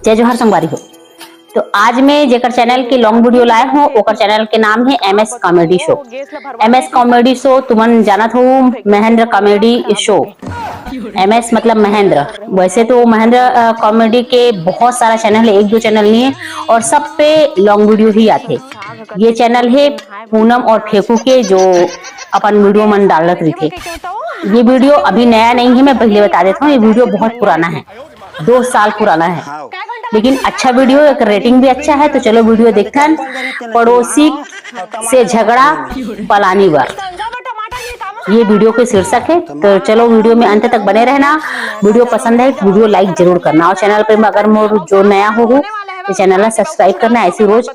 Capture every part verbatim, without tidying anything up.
जय जोहार संगवारी हो। तो आज मैं जेकर चैनल के लॉन्ग वीडियो लाए हों, ओकर चैनल के नाम हे MS comedy show. MS comedy show तुमन जानत हो, महेंद्र कॉमेडी शो। एमएस मतलब महेंद्र। वैसे तो महेंद्र, अ, कॉमेडी के बहुत सारा चैनल है, एक दो चैनल नहीं है, और सब पे लॉन्ग वीडियो ही आथे। ये चैनल है पूनम और फेकू के, जो अपन वीडियो मन डालत रहिथे। ये वीडियो अभी नया नहीं है, मैं पहले बता देता हूँ, ये वीडियो बहुत पुराना है, दो साल पुराना है, लेकिन अच्छा वीडियो, एक रेटिंग भी अच्छा है। तो चलो वीडियो देखथन, पड़ोसी से झगड़ा पलानी बर, ये वीडियो के शीर्षक है। तो चलो वीडियो में अंत तक बने रहना। वीडियो पसंद है, वीडियो लाइक जरूर करना, और चैनल पे अगर मोर जो नया हो हो, तो चैनल ला सब्सक्राइब करना, ऐसे रोज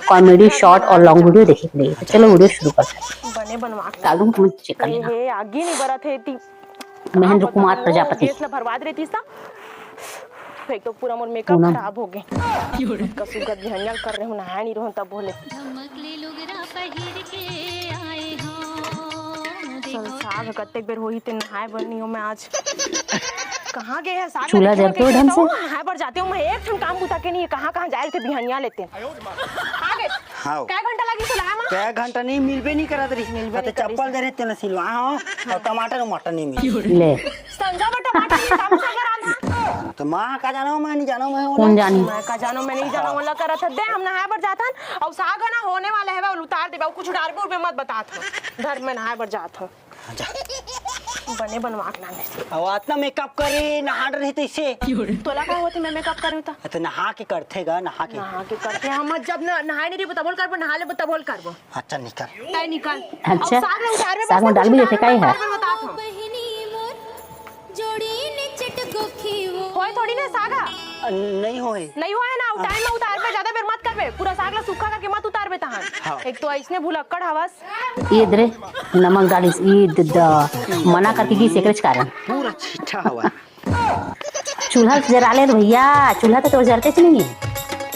कॉमेडी शॉर्ट और लॉन्ग वीडियो देखे के लिए। तो चलो वीडियो शुरू करते हैं। बने बनवा के कालू हम चेक कर लेना। हे, आगी नहीं बरत है इतनी। महेंद्र कुमार प्रजापति। गैस ला भरवा दे रही थी सा। एक तो पूरा मोर मेकअप पूनम। खराब हो गए। का सुगत बिहनिया कर रहे हूँ, नहाए नहीं रहूँ तब बोले। चल साग कतेक बेर होही ते नहाए बर नहीं हो मैं आज। कहाँ गए है साग? चूल्हा जलते हो ढंग से? नहाए बर जाते हो, मैं एक ठन काम बुता के नहीं है, कहाँ कहाँ जाए थे बिहनिया लेते। आ गए। हाँ। कै घंटा लगी सिलाए मा? कै घंटा नहीं, मिलबे नहीं करत रही। मिलबे नहीं करत रही। चप्पल दे रहे तेने सिलवा, हाँ, और टमाटर उमाटर नहीं मिले। ले। संझा में टमाटर नहीं, काम से अगर आना। तो माँ का जाना हो, मैं नहीं जाना हो, मैं कौन जानी? मैं का जानो, मैं नहीं जाना, हाँ। वाला करत है। दे, हम नहाए बर जात हन, और साग ना होने वाले है, उतार दे, कुछ डालबे उड़बे मत बतात हो। धर, मैं नहाए बर जात हूँ। हाँ, जा। बने बनवा के लाने से। अब अतना मेकअप करे, नहा रही तो इसे। तोला का होथे, मैं मेकअप करूँ तो? तो नहा के करथे गा, नहा के। नहा के करथे, हम जब न-, नहाए नहीं रही, तब बोल करबो, नहा लेबो, तब बोल करबो। अच्छा, निकल। तय निकल। अच्छा, अब साग में उतार में साग में बस डाल भी कुछ देथे, काहे है? उतार में बता तो। होए थोड़ी ना साग। अ, नहीं होए। नहीं होए ना, उतार में उतार में ज्यादा बेर मत करबे, पूरा साग ला सूखा करके मत उतारबे तहन। हाँ। एक तो ऐसने भुलक्कड़ हवस। ईद रे, नमक डालिस, ईद द, मना करके गिस एकरेच कारण। पूरा छिट्ठा हवा। चूल्हा जरा ले भैया, चूल्हा तो तोर जरते च नहीं है।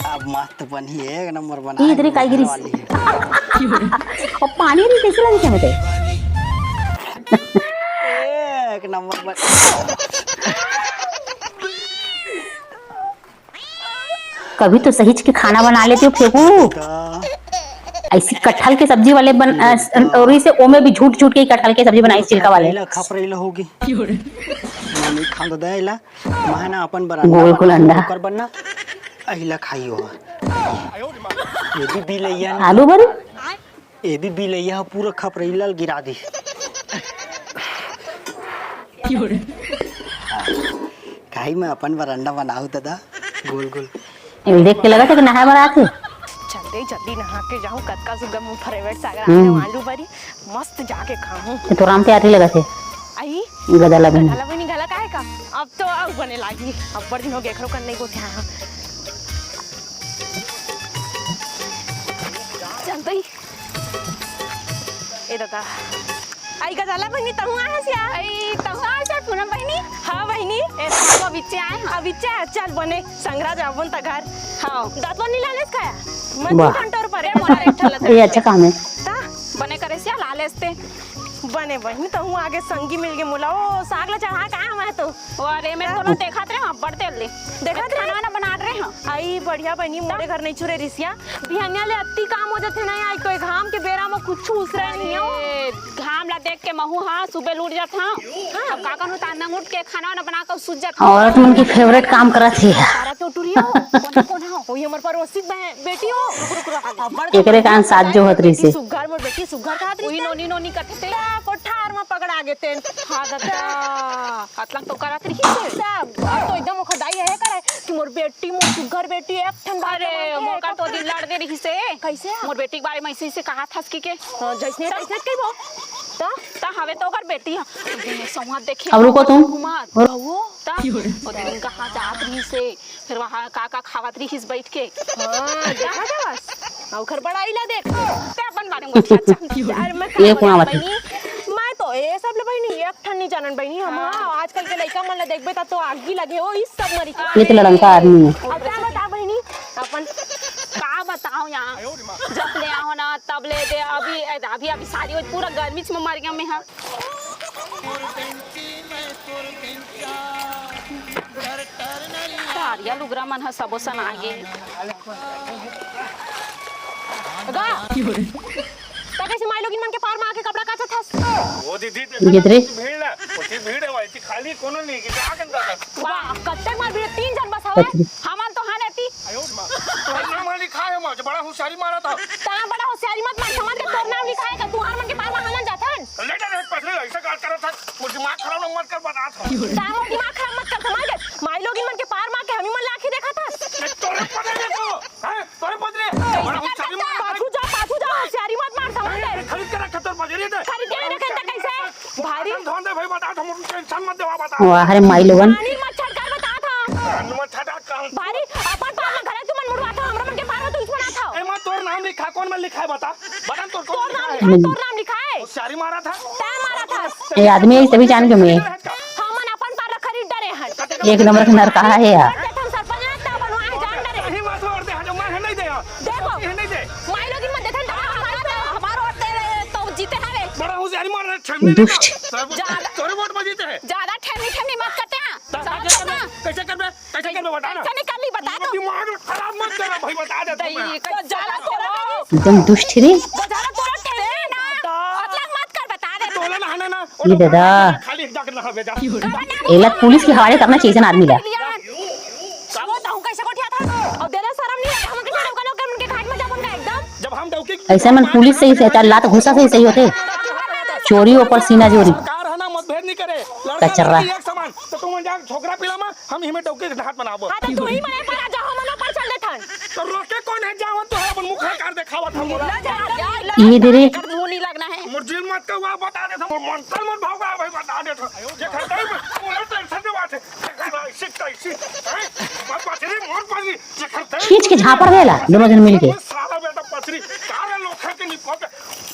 अब मस्त बनी, एक नंबर बना। ईद रे, काई गिरिस। और पानी रे कैसे लगे क्या बता? एक नंबर बन। कभी तो सही के खाना बना लेती हो, फेंकू। ऐसी कटहल के सब्जी वाले बन-, अ, और इसे ओमे भी झूठ झूठ के ही कटहल के सब्जी बनाई, छिलका वाले। खपरेला, खपरेला होगी। मैं नहीं खान दो दे इला। मैं ना अपन बरामदा गोल गोल बना, अंडा। ओकर बनना। अहिला खाई हो। ये भी बिलैया। आलू बरी? ए भी बिलैया ह पूरा खपरैला ल गिरा दी। काहे मैं अपन बरामदा बनाहूं दादा, गोल गोल। एला देख के लगत हे कि नहाए बर आथे। जल्दी जल्दी नहा के जाहूं, कतका सुग्घर मोर फेवरेट साग हम्म। रांधे आलू बरी, मस्त जाके खाहूं। ये तो राम प्यारी लगत हे। आई? गदा ला बनी। गदा ला बनी घला काहे का? अब तो अउ बने लागी, अब्बड़ दिन हो गे एकरो कन नहीं गोठियाए हंव। चल तो ही। ए दादा। आई गजाला बहिनी, तहूं आए हस या? आई, तहूं आए हस पूनम बहिनी? हां बहिनी। ए, तहूं अबिच्चे आए हंव। अबिच्चे आए, चल बने, संघरा जाबोन त घर। हां। दतवन नी लालेस का? मत वाह। घंटोर पर, ए, मोला एक ठन ए, अच्छा काम हे। ता? बने करेस या लालेस ते। बने बहिनी, तहूं आगे संगी मिल गे मोला। ओ, साग ला चढ़ा के आए हंव मैं तो। ओ, अरे, मैं तोला देखत रहे हंव, अब्बड़ देर ले। देखत रहे? खाना वाना बनात रहे हंव। आई, बढ़िया बहिनी, मोरे घर नहीं छुरे रिसिया। बिहनिया ले अत्ती काम हो जाथे ना, आई तो ए घाम के बेरा म कुछु उसरे नहीं हो। अरे, घाम ला देख के महूं हां सुबह लूट जात हंव। हां। अब का करूं, तांदंग उठ के खाना वाना बना के सूत जात हंव। औरत मन के फेवरेट काम करत हे। सारा तो टुरी हो। कोन, कोन हो? वही हमर पड़ोसी बहन, बेटी हो। रुक, रुक, रुक। अब्बड़ एकरे कान साथ जो होत रहिसे। सुग्घर, मोर बेटी सुग्घर खात रहिसे। वही नोनी, नोनी कथे ते। ता कोठार म पकड़ा गे तेन। हां, दादा। अतलंग तो करत रहिसे। सब, अब तो एकदम ओखर दाई हे करे कि मोर बेटी, मोर सुग्घर बेटी, एक ठन बात अरे, मोर कर तो दिल लड़ दे रहिसे। कैसे? मोर बेटी के बारे में ऐसे, ऐसे कहा था कि के। हां, जैसने, तैसने कहिबो। त? त हवे तो ओकर बेटी ह। संवाद देखे अब रुको तुम। घुमा। और बहू। त? ओ दिन कहां जात रहिसे? फिर वहां का का खावत रिहिस बैठ के। हां, देखा था बस। ओखर बड़ाई ला देख। ते अपन बारे में गोठिया चल। यार, मैं ये कौन आवत हे? बहिनी, मैं तो ये सब ले बहिनी, एक ठन नहीं जानन बहिनी, हम हां। आजकल के लइका मन ला देखबे त तो आगी लगे हो, इस सब मरी। ये तो लड़ंका आदमी हे। अब का बता बहिनी, अपन का बताओं यार, जब ले आए हंव ना, तब ले दे, अभी, अभी, अभी सारी हो, पूरा गर्मी में मर गया मैं, हां। का करिया लुगरा मन ह सबो सन आगे। गा। त कइसे माई लोगिन मन के पार म आके कपड़ा काचत हस? वो दीदी, ये दे रे। भीड़ ना, उतनी भीड़ है भाई, खाली कोनो नहीं कि का करता था? वाह, कत्ते मार भीड़, तीन जन बस हवे। कतरी। हमन तो हाने ती। तोर नाम लिखा है, मैं बड़ा होशियारी मारा था। ता बड़ा होशियारी मत मार, समझ के तोर नाम लिखा है का? तुहार मन के पार म हमन जाथन। लेटर है, पहले ऐसा बात करा था, वो दिमाग खराब मत कर, बता था। ता मोर दिमाग खराब मत कर, समझ के? माई लोगिन मन के पार म आके हमी मन ला आँखी देखा था। तोरे पता नहीं को, हैं? तोरे पदरी, बड़ा होशियारी मार। पाछू जा, पाछू जा, होशियारी मत मार, समझ ले। खरीद के रखा तोर पदरी दे। खरीद के रखे त कइसे? भारी। धोन दे भाई, बता, तुम टेंशन मत देवा, बता। वाह रे माई लोगन। पानी मत छटका, बता था। पानी मत छटका। भारी, अपन पार में घरे तुमन मुड़वा था, हमरा मन के पार में तुम छुड़ा था। ए, मैं तोर नाम लिखा, कौन में लिखा है, बता। बता तोर कौन तोर नाम लिखा है? लिखा, तोर नाम लिखा है। होशियारी मारा था। तै मारा था। ए आदमी है, तभी जान के मैं। हमन अपन पार ला खरीद डरे हन। एक नंबर के नरकहा है यार। हम सरपंच ना, तब बनवा है, जान डरे। नहीं, मैं तो और दे, हजम मैं नहीं दे। देखो, ये नहीं दे। माई लोग हिम्मत देथन, तब हमारा तो, हमारा और दे रहे, तो जीते हवे। बड़ा होशियारी मार रहे, छेड़ने दुष्ट। का। ज्यादा तोरे वोट में जीते हैं। ज्यादा ठेमनी ठेमनी मत करते हैं। ता-, ता-, समझ ता-, ना। कैसे करबे? कैसे करबे बता ना। कैसे निकाली बता तो। दिमाग खराब मत करो भाई, बता देता हूँ मैं। दही, तो ज्यादा तोरा दही। एकदम दुष्ट रे। तो ज्यादा तोरा ठेमनी ना। मतलब मत कर, बता दे। तोला नहाना ना। ये दादा। खाली एक जाकर नहा बेटा। एला पुलिस के हवाले करना चाहिए ना आदमी ला। वो तो कैसे गोठिया था? और देना शर्म नहीं लगा, हम कैसे डौका लोग के उनके घाट में जाबन का एकदम? जब हम डौकी ऐसे मन पुलिस से ही सही, चार लात घुसा से ही सही होते। चोरी ऊपर सीना चोरी। सरकार है ना, मतभेद नहीं करे। लड़का कचरा। लड़की एक समान। तो तुम जा छोकरा पिला मा, हम ही में डौकी के घाट बनाबो। हाँ, तो तू ही मने पर आ जा, हम मनो पर चल देथन। तो रोके कौन है? जावन तो है, अपन मुखड़ा कार देखावत हम बोला। ना जा, जा, ये दे रे। कर मुंह नहीं लगना है। मोर जेल मत का हुआ बता देथन, मोर मंत्र मत भागा भाई बता देथन। जे खतरे में, मोर टेंशन के बात है। ऐसी तैसी, हैं? मोर पथरी, मोर पथरी, जे खतरे खींच के झापड़ देला, दोनों जन मिलके। साला बेटा पथरी, काला लोखा के निपट,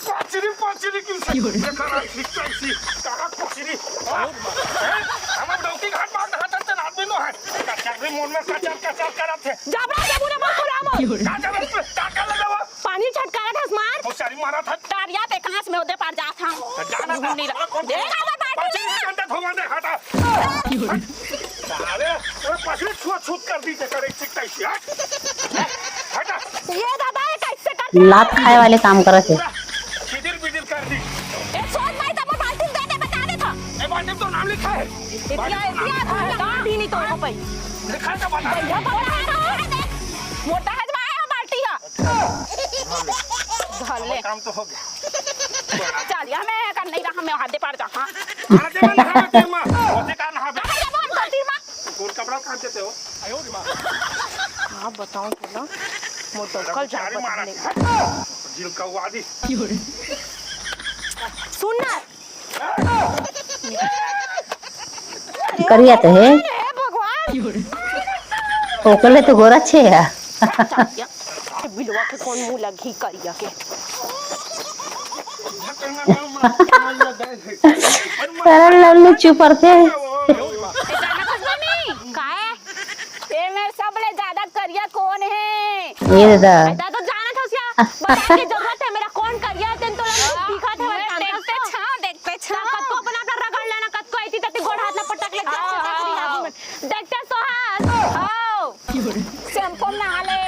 पथरी, पथरी की से, देखा ना, ऐसी तैसी, कहाँ पथरी, हाँ? हैं? हम अब डौकी घाट मार रहा था, तेरा आदमी नो है। कचर भी मोर में कचर, कचर करत है। जबरा के बुरे मत खुला मत। का जबरा, का, का लगा हुआ? पानी छटकारा था, मार। होशियारी मारा था। तारिया ते कहाँ से मैं उधर पार जात हूँ। जाना था। घूमने लगा। कौन देख, आवा बाल्टी पछिन ले। के अंदर धोवा दे, हटा। अरे, अरे, पछिन छुआ छूत कर दी, ते करे, ठीक टाइप से, हट। हटा। ये दादा, ये कैसे कर दिया? लात खाए वाले काम करत है। पूरा छिदिर बिदिर कर दी। ए, सोच भाई, तब बाल्टी दे दे, बता दे था। ए, बाल्टी में तो नाम लिखा है। इतिया, इतिया, बाल्टी नहीं तो हो भाई। लिखा है तो बता दे। भैया, बड़ा है ना? मोटा है, जमा है, बाल्टी है। धर ले। काम तो हो गया। चल, या मैं कर नहीं रहा, मैं हाथे पार जा। हाँ। हाथे में नहा दे माँ। होते का नहा दे। कहाँ जाबो हम धरती माँ? कौन कपड़ा काट देते हो? आप बताओ तो ना, मोर डौका जा सारी मारा। बता ले। जिल कौवा दी। सुन ना, करिया तो है। हे भगवान। ओकले तो गोरा छे है। बिलवा के कौन मुंह लगही करिया के। सरल लल्लू चुप रथे। ए, जानत हस मम्मी, काहे? ए में सबले ज्यादा करिया कौन है? ये दादा। दादा तो जानत हस या, बताए के जरूरत है, मेरा कौन करिया है, तेन तो लग दिखत है, मैं जानत हस देखते तो। छाव, देखते छाव। कतको अपना, अपना रगड़ लेना, कतको ऐती तैती गोड़ हाथ ना पटक ले, हाँ, हाँ। देखते सोहास। हाँ। शैम्पू नहा ले,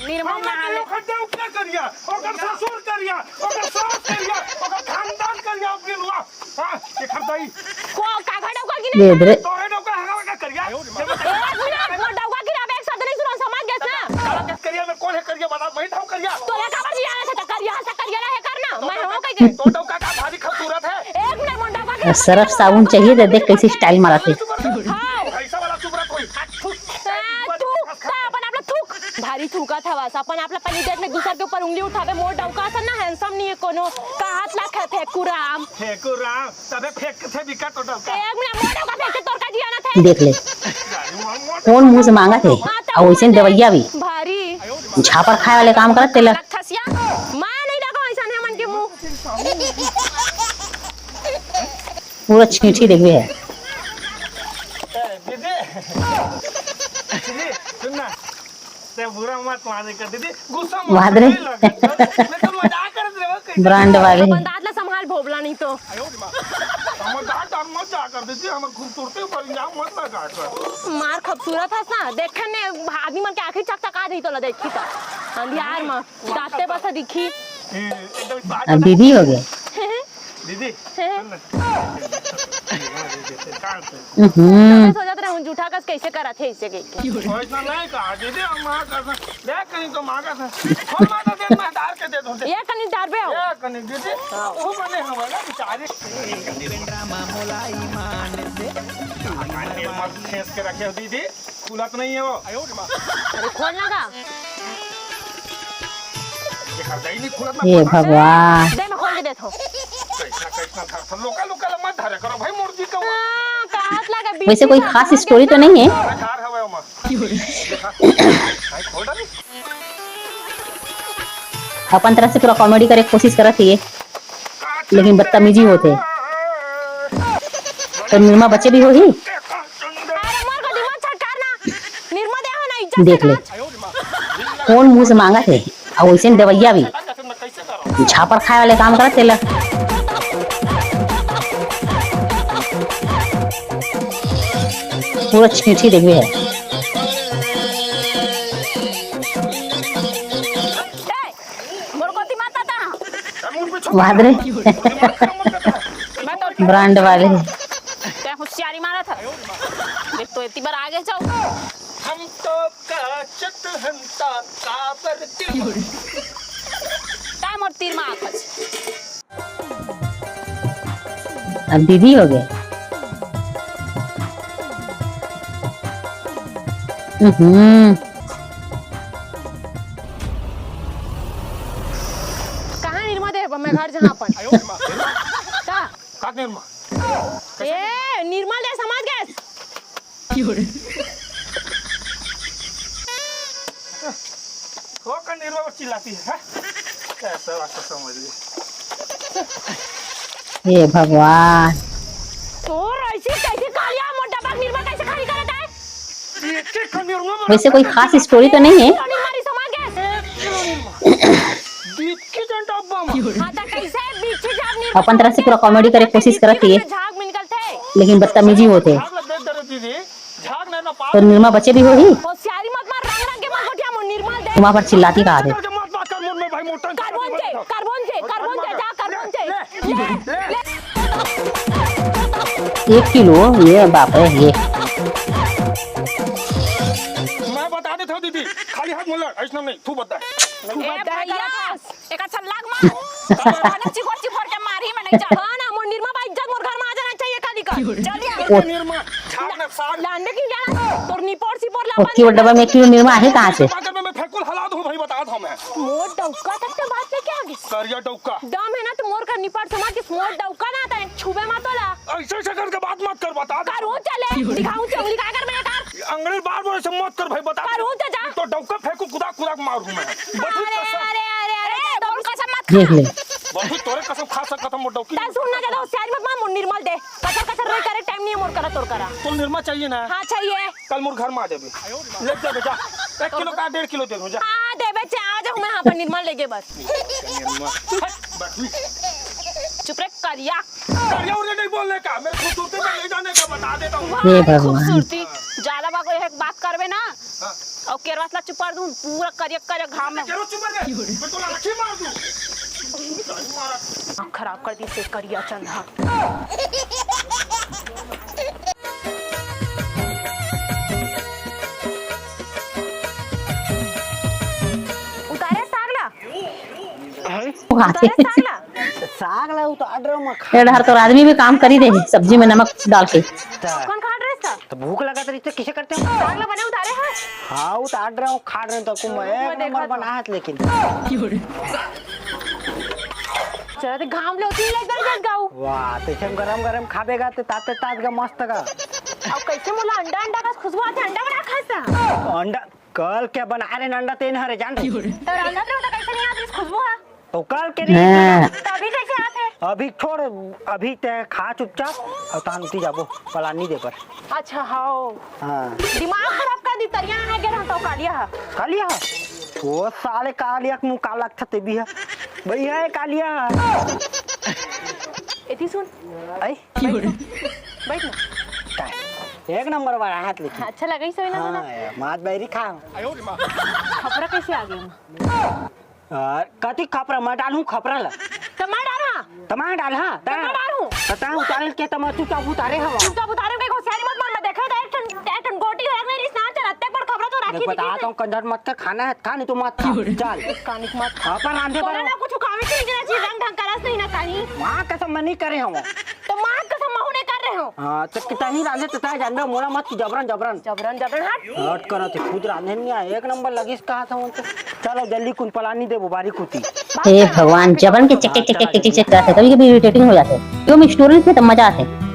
निरमा नहा ले। ओकर डौका करिया, ओकर ससुर करिया, ओकर सास करिया, ओकर खानदान करिया, अपने लुआ। हाँ, ये खरदाई। को, का घर डौका की ये नहीं? इधर। तो ये डौका हंगामा का करिया? एक मिनट, मोर डौका की अब एक शब्द नहीं सुनो, समझ गए ना? काला के करिया में कौन है करिया? बता, मैं था करिया। तो ये काबर जी आना था, करिया, हंसा करिया ना है करना, मैं हूँ कह के। तो डौका का भारी खूबसूरत है। एक मिनट, मोर डौका की सरफ साबुन चाहिए, दे देख कैसे स्टाइल मारत है। हाँ। ऐसा वाला चुप रहा कोई। थूक, थूक, का अपन आप ला थूक। भारी थूकत हवस, अपन आप ला पहली डेट में दूसर के ऊपर उंगली उठावे, मोर डौका असन ना हैंडसम नहीं है कोनो, का हाथ ला थे, फेंकू राम। फेंकू राम, तबे फेंक थे बिका तो डौका। एक मिनट, मोर डौका फेंक के तोर का जिया ना थे। देख ले, कौन मुंह से मांगा थे, हाँ, तो और वैसे दवैया भी। भारी। झापड़ खाए वाले काम करत तेला। थसिया, मैं नहीं लगा ऐसा नहीं मन के मुंह। पूरा छींटी देखबे है। ए, दीदी। दीदी, सुन ना। ते बुरा मत माने कर दीदी, गुस्सा मत मादरे। नहीं लगा कर। मैं तो मजाक करत रहे हो, कैसे? ब्रांड वाले। अपन दांत ला संभाल भोबला नहीं तो। मजाक कर, मत जा कर दीदी, हमर खूबसूरती ऊपर इल्जाम मत लगा कर। मार खूबसूरत हस ना, देखे ने आदमी मन के आँखी चकचका जाही तोला देखही त। अंधियार म दाँते बस दिखही। ए, एकदम बात अब दीदी हो गए। दीदी, सुन ना। हम्म। मैं सोचत रहूं, जूठा कस कैसे करत हे इसे कह के। वैसा नहीं कहा दीदी, हम माँ कसम। ले कनी तो मांगा था। हम मांगा दे, मैं डार के दे दो। ये कनी डार बे हो। ये कनी दीदी, वो बने हमारा बेचारे। ड्रामा मोलाई मान दे। कान में मत खींच के रखे हो दीदी, खुलत नहीं है वो। अरे खोल ना का। ये हरदई नहीं खुलत ना। हे भगवान। दे मैं खोल के देत हो। कैसा, कैसा धर, धर, लोका, लोका ला मत धरे करो भाई, मुर्गी का। हाँ, काट लगा, वैसे कोई खास स्टोरी तो नहीं है। धार हवे ओमा। भाई खोल डाली। अपन तरफ से पूरा कॉमेडी करे के कोशिश करत हिए, लेकिन बदतमीजी होत हे। तो निरमा बचे भी होही। अरे मोर को दिमाग छटकार ना। निरमा दे हो ना, इज्जत से देख ले। कौन मुंह से मांगत हे, अउ वैसे दवैया भी। झापड़ खाए वाले काम करत तेला। पूरा छींछी देखबे है। ए, मोर कोती मत आता। वाह रे। मैं तो ब्रांड वाले। तैं होशियारी मारत है। देख तो इतनी बार आगे जाओ। हम तो काचत हंता काबर के। तैं मोर तीर में आखच। अब दीदी हो गए। हम्म। कहाँ निर्मा दे? मैं घर जहाँ अपन। का? का निर्मा? ए, निर्मा दे, समझ गए? हो का निर्मा पर चिल्लाती है, हाँ? कैसा वाक्य समझ ली? हे भगवान। तोर ऐसी कैसी कालिया मोटा बाग निर्मा कैसे खाली करत है? वैसे कोई खास स्टोरी तो नहीं है। निर्मा री समझ गए? बीच की जन डब्बा में। हाँ, तो कैसे बीच की जन निर्मा अपन तरफ से पूरा कॉमेडी करे कोशिश करत हिए। झाग में निकलते। लेकिन बदतमीजी होत हे। झाग लग गए दीदी। झाग ना, ना, तो निरमा बचे भी होही। होशियारी मत मार, रंग रंग के मत गोठिया, मोर निर्मल दे। तुम पर चिल्लाती कहाँ थे? मत बात कर, मोर में भाई मोटन। कार्बन से, कार्बन से, कार्बन से, जा कार्बन से। ले, ले, ले। एक किलो, ये बाप रे, ये। मैं बता देता हूँ दीदी, खाली हाथ मत लड़, ऐसा नहीं, तू बता। ए भैया, एकर छल्ला के मार। अरे चिघोर चिघोर के मारही, मैं नहीं जान। हाँ ना, मोर निरमा बा, इज्जत मोर घर में आ जाना चाहिए काली का। चल यार। निरमा, झाड़ ना, साग। लांडे की जाना, तोर निपोर सिपोर ला ओके, वो डब्बा में एक किलो निरमा आहे कहाँ से? अगर मैं फेंकुल हला दूँ भाई, बता दूँ मैं। मोर डौका तक तो बात लेके आ गई। करिया डौका। दम है ना तो मोर घर निपाट समाज के मोर डौका ना आता है, छुबे मत तोला। ऐसे ऐसे करके बात मत कर, बता दे। करूँ चले, दिखाऊँ चंगली का कर मैं कर। अंग्रेज बार बार ऐसे मत कर भाई, बता। करूँ तो जा। तो डौका फेंकू, कुदाक कुदाक मारूँ मैं। बटुक अरे, कसम। अरे, अरे, अरे, ए, डौका कसम मत खा। देख ले। बटुक तोरे कसम खा सकत हम, डौकी। तै सुन ना, ज्यादा होशियारी मत मार, मोर निर्मल दे। कचर कचर रही करे, टाइम नहीं है मोर करा तोर करा। तो निरमा चाहिए ना? हाँ, चाहिए। कल मोर घर में आ जाबे। ले जाबे, जा। एक किलो का डेढ़ किलो दे दूँ, जा। हाँ, देबे, चे, आ जाऊँ मैं, हाँ, पर निर्मल लेके बस। निरमा। हट, बटुक। चुप रे, करिया। करिया उरिया नहीं बोलने का, मेरे खूबसूरती में नहीं जाने का, बता देता हूँ। वाह, हे भगवान। खूबसूरती। ज्यादा बा-, कोई एक बात करबे ना, हाँ। अउ केरवा ला चुपर दूँ, पूरा करिया करिया घाम में। केरवा चुपर दे, मैं तोला आँखी मार दूँ। आँख खराब कर दी से करिया चंद, हाँ। उतारे साग ला। हैं? उतारे साग ला। साग ला उतार रहे हो, मैं खा ए डहर तोर आदमी भी काम करी दे, सब्जी में नमक डाल के। कौन खा रहे था? तो भूख लगा तो रिश्ते किसे करते हो? साग ला बने उतारे हैं? हाँ, उतार रहे हो, खा रहे हो, तो को मैं मैं एक नंबर देखा बना था। है, लेकिन। चला ते घाम लो, तीन ले दर जस गाऊ। वाह, तो हम गरम गरम खाबेगा, तो ताते तात का मस्त का। अब कैसे मोला अंडा, अंडा का खुशबू आते, अंडा बड़ा खासा। अंडा, कल क्या बना रहे अंडा तेन हरे जान रहे। तो अंडा तो कैसे नहीं आती खुशबू है? तो कल के नहीं। हाँ। तो अभी कैसे आते? अभी छोड़, अभी ते खा चुपचाप, और तहान उठी जाबो, पलानी दे पर। अच्छा, हाओ। हाँ। दिमाग खराब कर दी, तरिया ना गिर हम तो कालिया। कालिया? वो साले कालिया के मुँह काला लगता ते भी है। भैया, ये कालिया। एती सुन। आई? बैठ ना। बैठ ना। एक नंबर वाला हाथ लेके। अच्छा लगा ही सोई ना हाँ, मात बैरी खा। खपरा कैसे आ गया? और कति खपरा, मैं डालूं खपरा ला। तो मैं डाल, हाँ। तो मैं डाल, हाँ। तो मैं डालूं। तो तैं उतारे के, तो मैं चुपचाप उतारे हवा। चुपचाप उतारे, कहीं होशियारी मत मार, मैं देख रहा था, एक ठन, एक ठन गोटी रख नहीं रही, स्नान चलाते, पर खपरा तो राखी देख, बता तो कंजर मत के, खाना है, खा, नहीं तो मत खा। चल। कानिक मत खा। अपन रांधे तोरा पर ना कुछ खावे के नहीं, चीज रंग ढंग करस नहीं ना कहीं। माँ कसम, मैं नहीं करे हूँ। तो माँ कसम, महू नहीं कर रहे हो। हाँ, तो कितना ही रांधे, तो तैं जानबे, मोला मत की जबरन, जबरन। जबरन, जबरन, हट। हट करत हे, खुद रांधे नहीं आए, एक नंबर लगिस कहा था उनको। चलो जल्दी कुन पलानी दे, बुबारी कुती। हे भगवान, जबरन के चक, चक, चक, चक, चक, चक करत हे, कभी-कभी इरिटेटिंग हो जाथे। क्यों, मैं स्टोरी लिखे तब मजा आथे।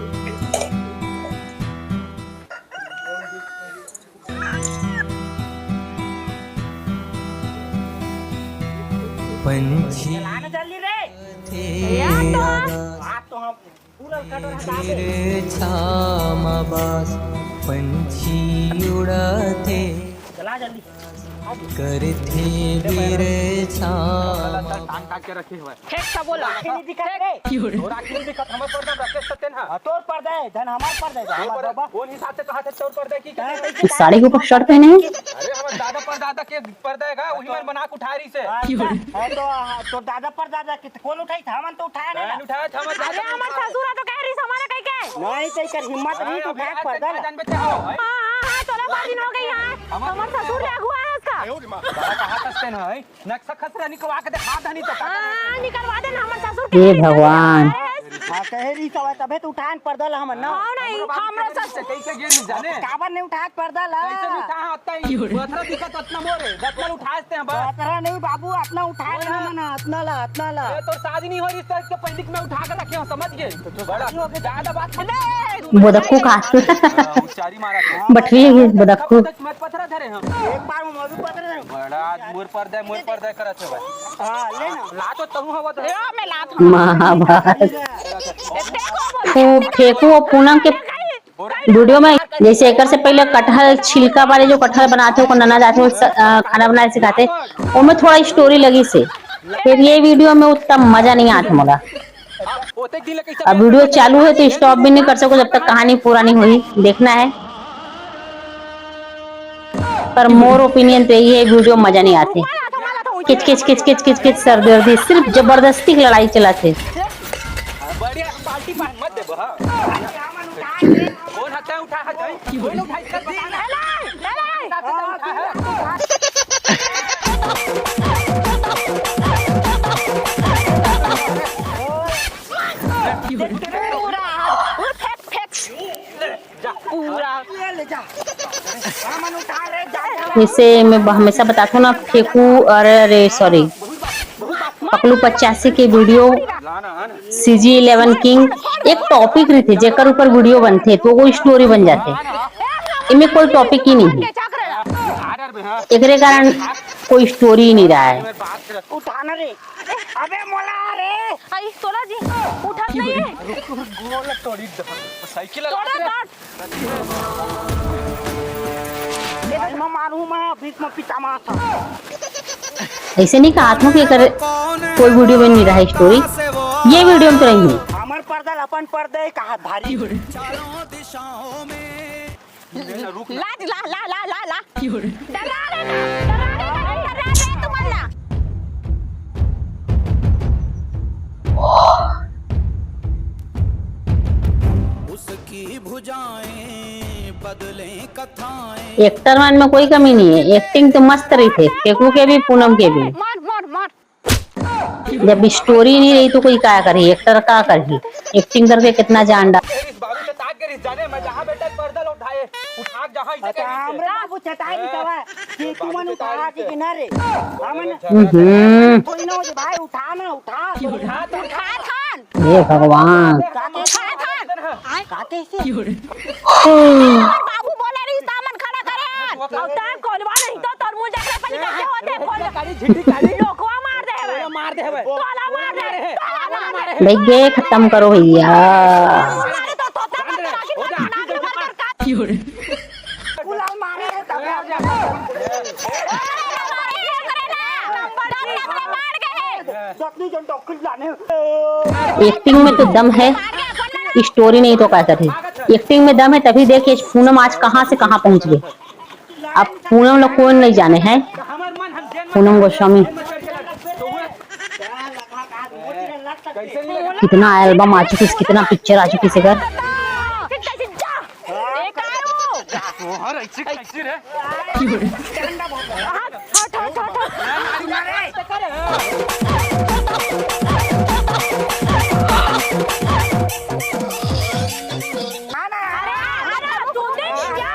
पंछी चला ना जल्दी रे। थे यार, तो आवाज। आज तो हम पूरा कटोरा खा गए। तेरे छामा बास पंछी उड़ाथे। चला जल्दी। करथे बिरे छामा। टांग काट के रखे हुए। फेंक सब बोला। आँखी नहीं दिखत रे। तोर आँखी नहीं दिखत, हमर पर्दा रखे सत्यन हा। हाँ, तोर पर्दा है, धन हमार पर्दा है, हमार पर्दा। बाबा। कौन हिसाब से कहा था तोर पर्दा की? हाँ, कैसे इस साड़ी के ऊपर शर्ट पहने हैं? अरे, हमार दादा परदादा के पर्दा है का? वही मन बना के उठा रही से। अच्छा, हाँ, तो, हाँ, तो दादा परदादा के तो कौन उठाई था? हमन तो उठाया नहीं ना। उठाया था, हमर अरे, दादा हमार उठाया। ससुर है तो कह रही, हमारे कहीं के? नहीं, तो कर हिम्मत नहीं, अरे, तो अभी उठा आज पर्दा तक ला। जान बचा हो। हाँ, हाँ, हाँ, तोला बात दिन हो गई है। हमार ससुर ले अगुआ है उसका। बड़ा कहा था सत्यन है। नक्शा खसरा निकलवा के दिखा दनी तो का हाँ, निकलवा देना, हमर ससुर हे के भगवान। हाँ, कहे रही सवा, तबे तो उठान पर्दा ला हमन ना। हाँ, नहीं, हमरो बाबू हमरो कहे रही ससुर। से कैसे गिर नहीं जाने। काबर नहीं उठात पर्दा ला? कैसे नहीं उठा, अतना ही। पथरा दिखत अतना मोरे, दतमल उठाए थे हम बस। पथरा नहीं बाबू, अतना उठा ओए लेना ना। मना, अतना ला, अतना ला। ये तो शादी नहीं हो रही, तो इसके पहले मैं उठा के रखे हूँ, समझ गए? तो बड़ा शादी हो गई। ज्यादा बात नहीं। बोदक्कू का। हाँ, उचारी मारा था। बटरी है ये बोदक्कू। मत पथरा धरे हम। एक बार में मधु पथरा धरे। बड़ा आज मोर पर्दा है, मोर पर्दा है करत है भाई। हाँ, ले ना। ला तो तहु हवा तो। ए, मैं लात हूँ। महाभारत। देखो, वो फेंकू, वो पूनम के वीडियो में, जैसे एकर से पहले कटहल छिलका वाले जो कटहल बनाते हो, को नना जाते हो, स-, अ, खाना बनाए सिखाते, वो में थोड़ा स्टोरी लगी से। फिर ये वीडियो में उतना मजा नहीं आत मोला। अब वीडियो चालू है तो स्टॉप भी नहीं कर सको जब तक कहानी पूरा नहीं हुई, देखना है। पर मोर ओपिनियन तो यही है, वीडियो मजा नहीं आती। किच किच किच किच किच किच, सर्दी वर्दी, सिर्फ जबरदस्ती की लड़ाई चलाथे। बढ़िया पार्टी पान मत देबो, हाँ। कौन हत्या उठा है, कौन उठा इसका पता ना। पूरा पूरा। ले, ले जा। हमन उठा रहे, जा, जा। जैसे मैं ब-, हमेशा बताता हूँ ना, फेंकू, अरे, अरे, सॉरी, पकलू पचासी के वीडियो, सीजी इलेवन किंग, एक टॉपिक रहिथे, जेकर ऊपर वीडियो बनथे, तो वो स्टोरी बन जाथे। इनमें कोई टॉपिक ही नहीं है, एकरे कारण कोई स्टोरी ही नहीं रहा है। उठाना रे। अबे मोला रे। आई तोला जी, उठत नहीं है। रुक, रुक, गोल तोड़ी दे। साइकिल तोड़ा काट। मैं मारू, मैं भीष्म पितामह था। ऐसे नहीं कहा था कि कर कोई वीडियो में नहीं रहा है स्टोरी, ये वीडियो में तो रही है। हमर पर्दा अपन पर्दा है, कहा भारी। लाज ला, ला, ला, ला, ला। डरा रे ना, डरा रे ना, डरा रे तुमन ला। उसकी भुजाएं बदलें कथाएं। एक्टर मन में कोई कमी नहीं है, एक्टिंग तो मस्त रहिथे, फेंकू के भी, पूनम के भी। मार, मार, मार। जब स्टोरी नहीं रही तो कोई का करही, एक्टर का करही? एक्टिंग करके कितना जान डाल। तेरी इस बाबू के ताक के रिस जाने, मैं जहाँ बैठा पर्दा ला उठाए, उठा जहाँ इसे अच्छा, कहीं से। हमरे बाबू चटाई नहीं सवा, कि तू मन उठा के कि ना रे? हमन हम्म। कोई ना हो भाई, उठा ना, उठा। उठा तो उठा थान। हे भगवान। का कइसे? का कइसे? हमर बाबू बोले रहिस, त हमन खड़ा करे हन। अउ तैं कोलवा नहीं तो तोर मुंह देख ले, पहले कैसे होते, कोलवा। काली झिंडी काली। लोकवा मार दे हवे। तोला मार दे हवे। तोला मार दे। तोला मार दे। भैया, खत्म करो भैया। अरे तो तोता मत काकी, मत नाक मत कर। गुलाल मारे है तब। अरे मारे है, करे ना। नंबर, नंबर मार गए। एक्टिंग में तो दम है, स्टोरी नहीं तो का करी। एक्टिंग में दम है, तभी देखिए पूनम आज कहाँ से कहाँ पहुंच गई। अब पूनम लोग कौन नहीं जाने हैं, पूनम गोस्वामी। कितना एल्बम आ चुकी है, कितना पिक्चर आ चुकी है।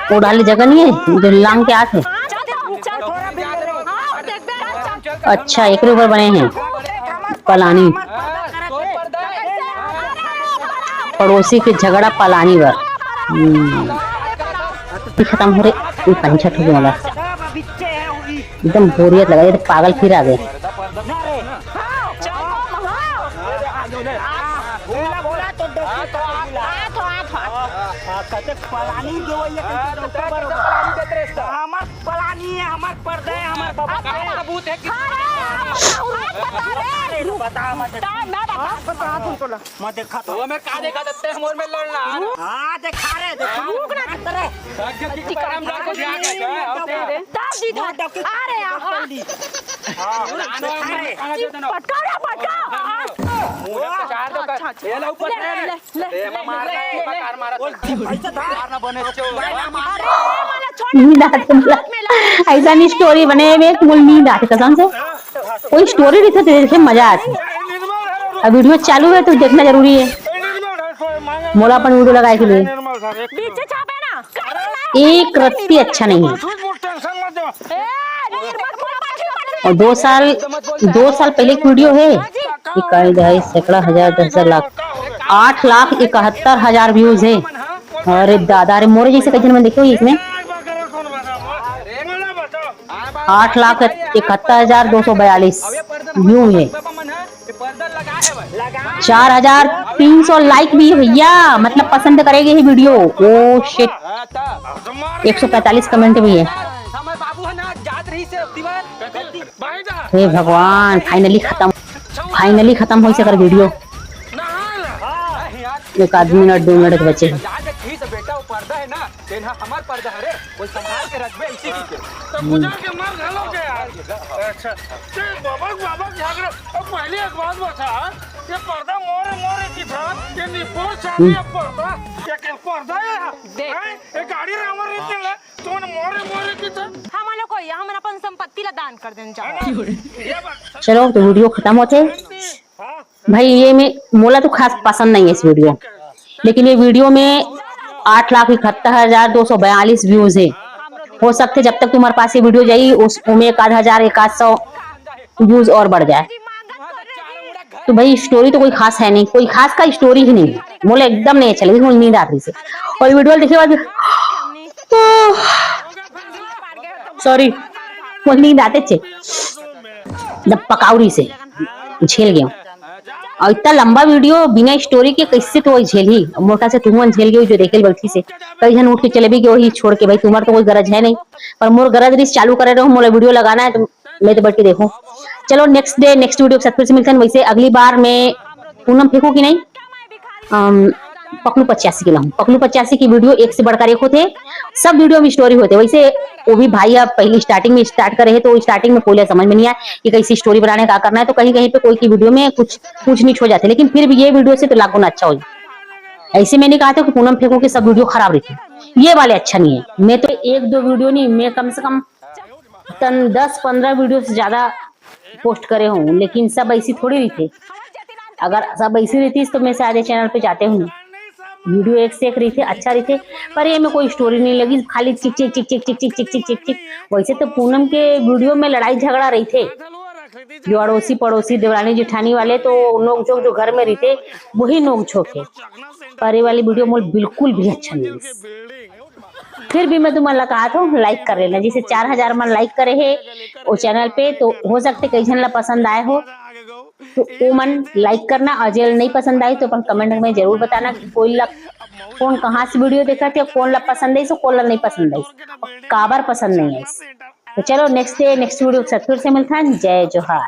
वो डाली जगह नहीं है जो लांग के आथे। अच्छा, एक ऊपर बने हैं पलानी। पड़ोसी के झगड़ा पलानी बर। हम्म। खत्म हो रे, ये पंछा ठुक वाला। एकदम बोरियत लगा, ये तो पागल फिर आ गए। पलानी है, हमार पर्दा है, हमार बाबा। अरे, बता, मैं बता। मैं देखा तो। वो मैं का देखा देते हैं, मोर में लड़ना। हाँ, देखा रे, देखा। रुक ना। अरे। तब जीता। अरे, हाँ। पटका रे, पटका। अच्छा, अच्छा। ये ला ऊपर ले, ले, ले, ले, ले, ले। नींद आथे मोला। ऐसा नहीं स्टोरी बने में मोला नींद आथे कसम से। कोई स्टोरी रहिथे तो देखे मजा आथे। अब वीडियो चालू है तो देखना जरूरी है। मोला अपन वीडियो लगाए के लिए। एक रत्ती अच्छा नहीं है। और दो साल, दो साल पहले एक वीडियो है, इकाई दहाई सैकड़ा हजार दस हजार लाख, आठ लाख इकहत्तर हजार व्यूज है। अरे दादा, अरे मोरे जैसे कई झन मन देखे हो इसमें। आठ लाख इकहत्तर हजार दो सौ बयालीस व्यू है, चार हजार तीन सौ लाइक भी है भैया, मतलब पसंद करेगी ही वीडियो। ओ शिट, एक सौ पैंतालीस कमेंट भी है। हे भगवान, फाइनली खत्म, फाइनली खत्म होइस एकर वीडियो। एक आध मिनट, दो मिनट बचे हैं। तेन ह हमर पर्दा हरे, कोई संभाल के रखबे इसी के। तो गुजर के मर घलो के यार। अच्छा, ते बाबा, बाबा के झगड़ा। अब पहले एक बात बता, ये पर्दा मोरे, मोरे की था, ये निपोर चांदी है पर्दा, ये के पर्दा है? देख। हैं? ये गाड़ी रावर नहीं चला, तो मोरे, मोरे की था। हम लोग को ये, हम अपन संपत्ति ला दान कर देना चाहते हैं। ये बात। चलो, तो वीडियो खत्म होथे। हाँ। भाई, ये में मोला तो खास पसंद नहीं है इस वीडियो, लेकिन ये वीडियो में आठ लाख इकहत्तर हजार दो सौ बयालीस व्यूज है। हो सकते जब तक तुम्हारे पास ये वीडियो जाई, उस, उमें एक आध हजार, एक आध सौ व्यूज और बढ़ जाए। तो भाई, स्टोरी तो कोई खास है नहीं, कोई खास का स्टोरी ही नहीं है। मोला एकदम नहीं अच्छा लगे, मोला नींद आ रही से। और वीडियो देखे बाद, सॉरी, मोला नींद आते चे। जब पकाउरी से झेल गयो। और इतना लंबा वीडियो बिना स्टोरी के कैसे तो झेलही? मोटा से तुमन झेल गयो, जो देखे बैठी से। कई झन उठ के चले भी गयो ही छोड़ के, भाई तुम्हार तो कोई गरज है नहीं, पर मोर गरज रही चालू करे रहो, मोला वीडियो लगाना है तो मैं तो बैठ के देखूं। चलो नेक्स्ट डे नेक्स्ट वीडियो के साथ फिर से मिलते हैं। वैसे अगली बार मैं पूनम फेंकू कि नहीं, अम, पकलू पचासी के लाऊं। पकलू पचासी की वीडियो एक से बढ़कर एक होते, सब वीडियो में स्टोरी होते। वैसे वो भी भाई अब पहली स्टार्टिंग में स्टार्ट करे है, तो स्टार्टिंग में कोई समझ में नहीं आया कि कैसी स्टोरी बनाने का करना है, तो कहीं कहीं पे कोई की वीडियो में कुछ कुछ नहीं हो जाते, लेकिन फिर भी ये वीडियो से तो लाख गुना अच्छा हो जाए। ऐसे मैंने कहा था कि पूनम फेंको के सब वीडियो खराब रहती, ये वाले अच्छा नहीं है। मैं तो एक दो वीडियो नहीं, मैं कम से कम तन दस पंद्रह वीडियो से ज्यादा पोस्ट करे हूँ, लेकिन सब ऐसी थोड़ी रहती। अगर सब ऐसी रहती तो मैं शायद ये चैनल पे जाते हूँ। वीडियो एक से एक रहिथे, अच्छा रहिथे, पर ये में कोई स्टोरी नहीं लगी, खाली चिक चिक चिक चिक चिक चिक चिक चिक चिक चिक। वैसे तो पूनम के वीडियो में लड़ाई झगड़ा रहिथे, जो अड़ोसी पड़ोसी देवरानी जेठानी वाले तो नोक झोंक जो घर में रहिथे, वही नोक झोंक है। पर ये वाली वीडियो मोल बिल्कुल भी अच्छा नहीं लगी। फिर भी मैं तुमन ला कहा था, लाइक कर लेना। जैसे चार हजार मन लाइक करे है वो चैनल पे, तो हो सकते कई झन ला पसंद आए हो, तो वो मन लाइक करना। और जेल नहीं पसंद आई तो अपन कमेंट में जरूर बताना कि कोई ला, कौन कहाँ से वीडियो देखा थे, कौन ला पसंद आई, सो कौन ला नहीं पसंद आई, और काबर पसंद नहीं आई। तो चलो नेक्स्ट डे नेक्स्ट वीडियो के साथ फिर से मिलता है। जय जोहार।